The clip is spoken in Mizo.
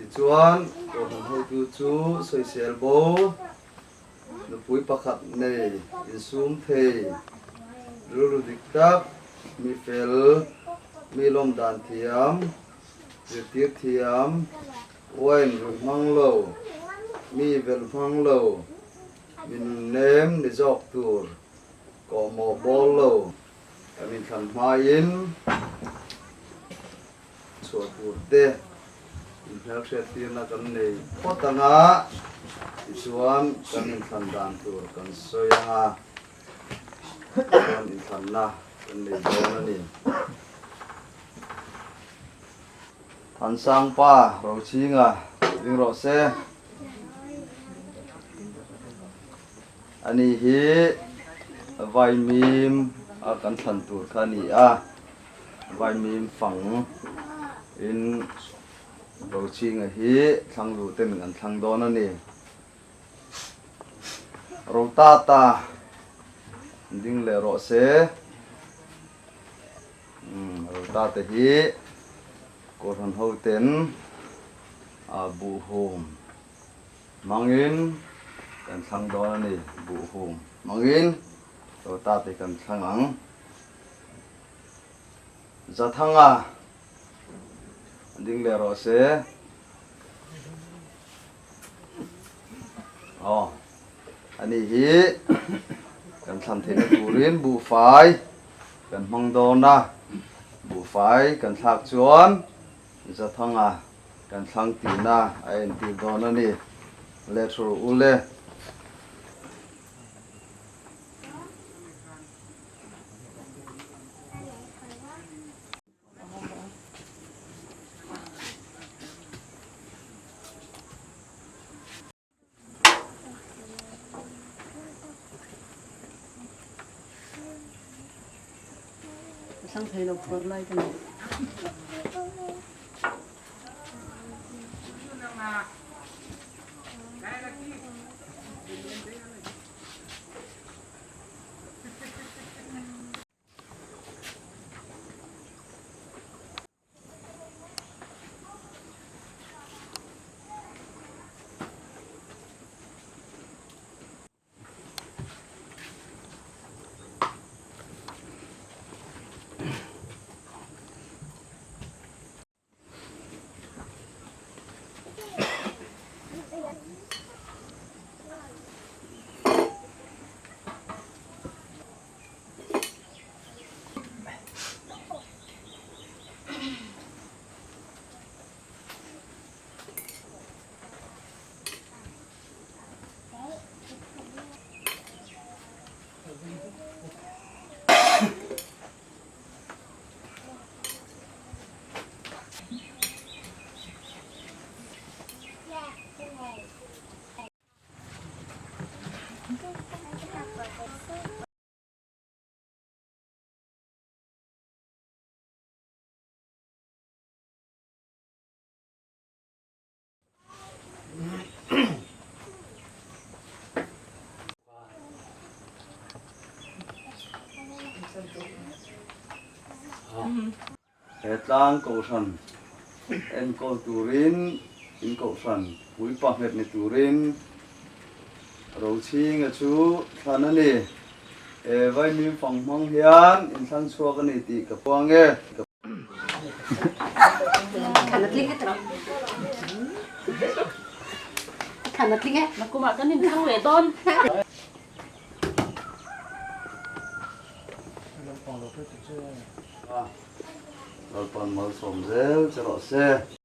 Tichuan, Kohhran hotu chu sawisel bo, nupui pakhat nei, insum thei, rilru dik tak, mi fel, mi lawm dan thiam, zirtir thiam, wine ruih hmang lo, mi velh hmang lo, mi nunnem ni zawk tur, kawhmawh bawl lo, kan inthlan hmain chhuah tur te inhmelhriattirna kan nei phawt ang a, tichuan kan inthlan dan tur kan sawi ang a, tichuan inthlanna kan nei dawn a ni. Thansangpa Rochhinga ding rawh se. Ani hi Vaimim a kan thlan tur kha a ni a. Vaimim fang in Rochhinga hi thlang luh ten kan thlang dawn a ni. Rotata ding leh rawh se. Rotata hi Kohhran ho ten buhhum hmangin kan thlang dawn a ni. Buhhum hmangin Rotata hi kan thlang ang. Zathanga ding leh rawh se. Aw, ani hi kan thlan theihna turin buhfai kan hmang dawn a, buhfai kan thlak chuan Zathanga kan thlang tihna a entir dawn a ni. Lehthur ule. Sang thei lo phuar lai ka nei. He tlang kohhran enkawl turin in kohhran puipa nghet ni turin Rochhinga chu thlan a ni. He vaimim fang hmang hian inthlang chhuak a ni tih ka puang e. Lalpan malsawm zel che rawh se.